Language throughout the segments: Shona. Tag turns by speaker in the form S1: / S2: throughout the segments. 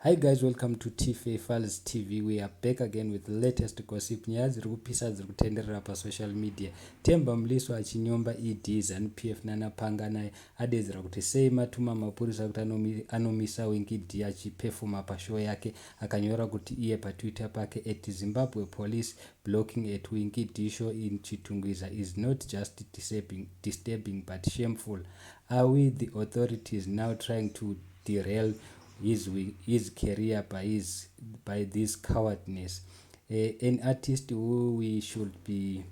S1: Hi guys, welcome to TFA Files TV. We are back again with the latest gossip. Nyaya dziri kupisa dziri kutenderera pasocial media. Temba Mliswa achinyomba ED, ZANU-PF nana Panganai adedzera kuti sei matuma mapurisa kuti anomisa Winky D achipefoma pashow yake. Akanyora kuti iye paTwitter pake @ZimbabwePolice blocking at Winky D show in Chitungwiza is not just disturbing but shameful. Are we the authorities now trying to derail his career by this cowardness? An artist who we should be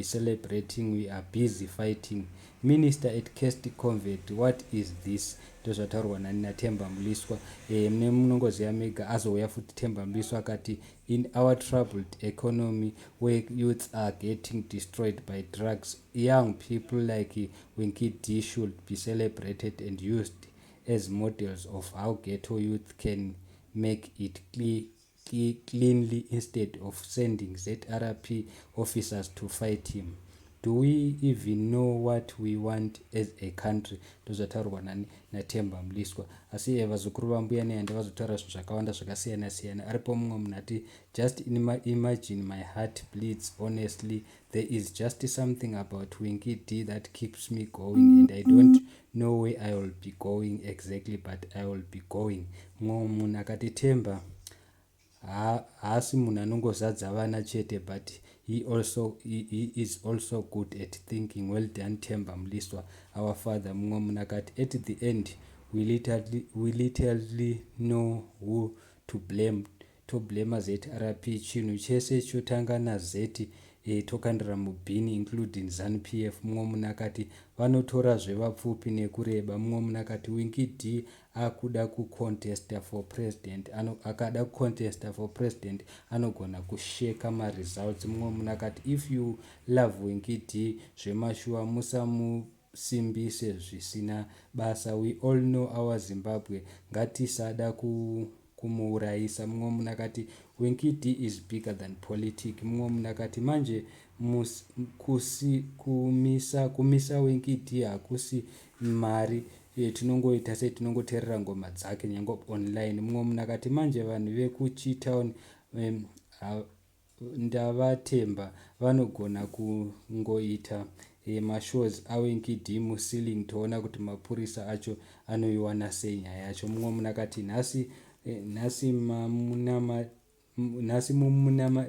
S1: celebrating, we are busy fighting. Minister at Cast Convent, what is this? Ndozvataurwa nani naTemba Mliswa. Mune munongoziva mega. Azouya futi Temba Mliswa akati, "In our troubled economy, where youths are getting destroyed by drugs, young people like Winky D should be celebrated and used as models of how ghetto youth can make it cleanly instead of sending ZRP officers to fight him. Do we even know what we want as a country?" Ndozvataurwa nani naTemba Mliswa. Asi vazukuru vambuya Nehanda vazotaura zvinhu zvakawanda zvakasiyana siyana. Aripo mumwe munhu ati, "Just imagine, my heart bleeds. Honestly, there is just something about Winky D that keeps me going, and I don't know where I will be going exactly, but I will be going." Mumwe munhu akati, "Temba haasi munhu anongozadza vana chete, but he is also good at thinking. Well done, Temba Mliswa, our father." Mumwe munhu akati, "At the end we literally know who to blame. Toblema ZRP. Chinhu chese chotanga naZ tokandira mubhini, including ZANU-PF." Mumwe munhu akati, "Vanotora zvevapfupi nekureba." Mumwe munhu akati, "Winky D akuda kucontesta for president. Akada kucontesta for president, anogona kusheka maresults." Mumwe munhu akati, "If you love Winky D zvemashuwa, musamusimbise zvisina basa. We all know our Zimbabwe, ngatisada kumuurayisa." Mumwe munhu akati, "Winky D is bigger than politic." Mumwe munhu akati, "Manje kumisa Winky D hakusi mari, tinongoita sei, tinongoteerera ngoma dzake nyange online." Mumwe munhu akati, "Manje vanhu vekuchitown ndavatemba, vanogona kungoita mashows aWinky D muceiling, toona kuti mapurisa acho anoiwana sei nyaya yacho." Mumwe munhu akati, "Nhasi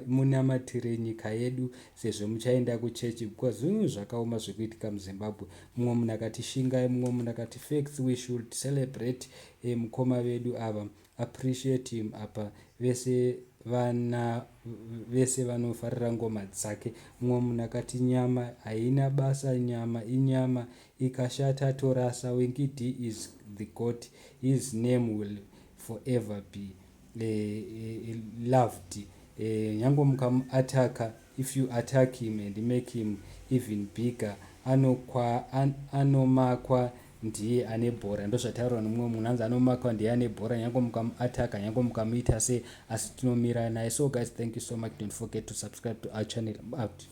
S1: munamatire nyika yedu sezvo muchaenda kuchechi, because zvinhu zvakaoma zvekuitika muZimbabwe." Mumwe munhu akati, "Shingai." Mumwe munhu akati, "Facts, we should celebrate mukoma vedu ava, appreciate him. Apa vese vana vese vanofarira ngoma dzake." Mumwe munhu akati, "Nyama haina basa, nyama inyama, ikashata torasa. Winky D is the God, his name will forever be loved. Nyange mukamuataka, if you attack him and make him even bigger, anomakwa ndiye ane bhora." Ndozvataurwa nomumwe munhu, anzi anomakwa ndiye ane bhora, nyange mukamuataka, nyange mukamuita sei, asi tinomira naye. So guys, thank you so much. Don't forget to subscribe to our channel. Out.